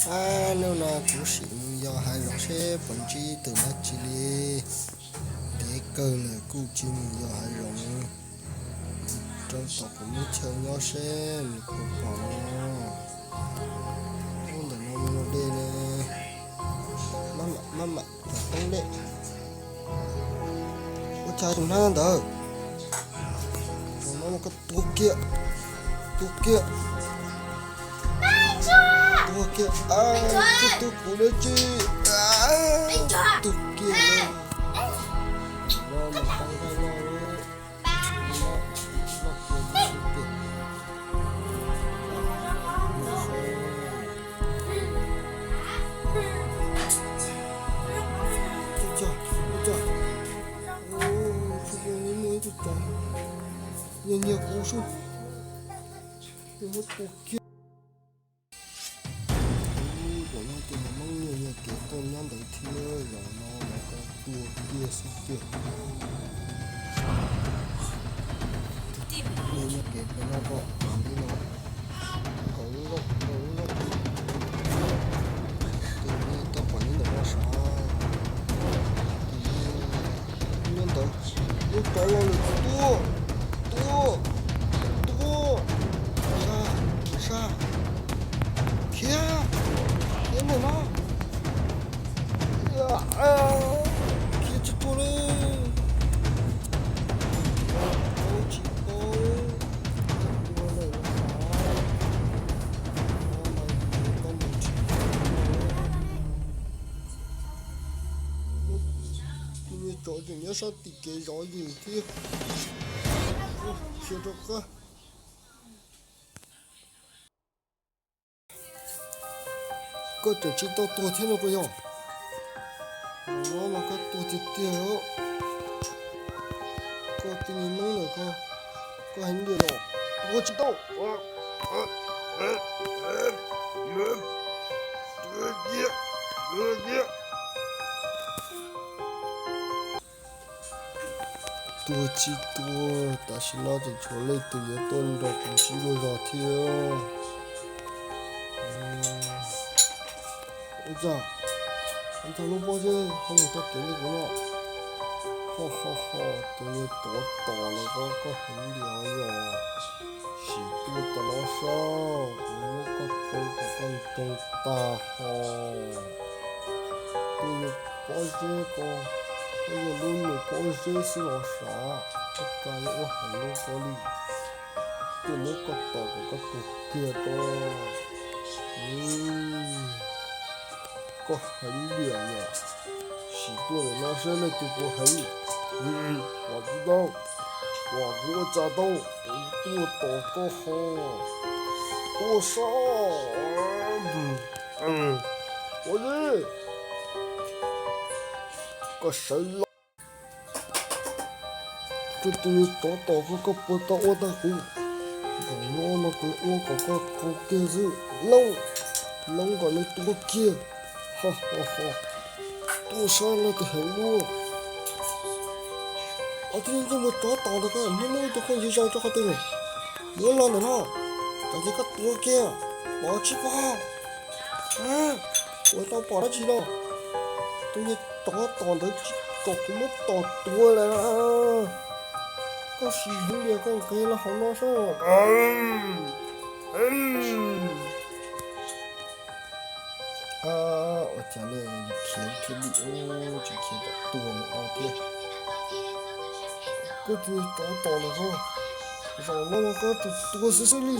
Ab, hnub no kuv sim mus yos hav zoov seb puas ntsib tus dab tsi li. Ntev kawg lawm kuj tsis mus yos hav zoov, rau tom kuv lub chaw nyob seb nws puas pom no. Ub, ntawm no mus dej ne. Maj mam, maj mam tom toob dej. Ua cas tus hnab ntawd? Tus no mas koj tua kiag, tua kiag, tua kiag, tsis tua kuv dab tsi. Tua kiag. No mas tau nqaij no, no tua kiag. Ua cas, ua cas, tsis muaj ib tug tsov, nyiag nyiag kuv sub, muab tua kiag. Zaum no tus Hmoob nyiag nyiag kev tuaj nyob ntawd thiab, zaum no mas koj tua kiag xwb tiag. Nyiag nyiag kev tuaj nyob koj li no. Kaum lub loj, kaum lub loj. Tus no tau pom nyob ntawm no sav. Nyob ntawd, lub tsov los lawm, tua, tua, tua, sab, sab, khiav, khiav ntawm no, khiav tsis tuag li, tsis tau, tua lawm los sav, no mas yus tau mus tsis tau. Tus niag tsov tseem nyob sab tim kev zov yus thiab. Khiav rov qab. Koj tseem tsis tau tuag thiab no puas yog? Zaum no mas koj tuag tiag tiag os. Koj tus niag Hmoob ntawm koj, koj heev tiag los. Tua tsis tau. Tua tsis tuag, tam sim no tseem tshuav leej twg yuav tuaj nrog kuv sib luag zog thiab. Ua cas ntxog lub pob zeb ho mus tau kev li kuv no? Ho ho ho, tus niag tsov tom los koj, koj heev li os yog. Sim tuaj tom no saib, kuv muab koj rau kom koj ntsoog tag ho. Tus niag pob zeb ko, koj yog lub niag pob zeb xwb los sav, ua cas yuav ua heev li ko li. Tuaj muab koj tom kom koj tuag kiag rau. Koj heev diam yom. Sim tuaj ntawm no saib leej twg puas heev. Pom tsis tau, pom kuv ua cas tau, kuv tuaj tos koj ho. Tuaj saib. Ua li, koj sawv los. Koj tus niag tsov tom koj, koj puas tau ua tau kuv? Zaum no mas kuv ua kom koj qaug kiag xwb. Loob, loob kom nws tuag kiag. Ho ho ho. Tuaj saib leej twg heev dua. Ob tug niag tsov tom ntawd, koj muab muab ib tug khaub ncaws zaum rau qhov twg lawm? Yuav los ntawm no, kom ces koj tuag kiag, pom tsis pom? Puas tau pom dab tsi los? Tus niag tsov tom ntawd tsis kom kuv muab tom tuag lawm. Koj sim heev diam, koj nqes los hauv no saib. Ua cas ne, khiav kiag dim, tsis khiav kom tuag mus no thiab. Koj tus niag tsov tom ntawd koj, zaum no mas koj tsuas tuag xwb xwb li.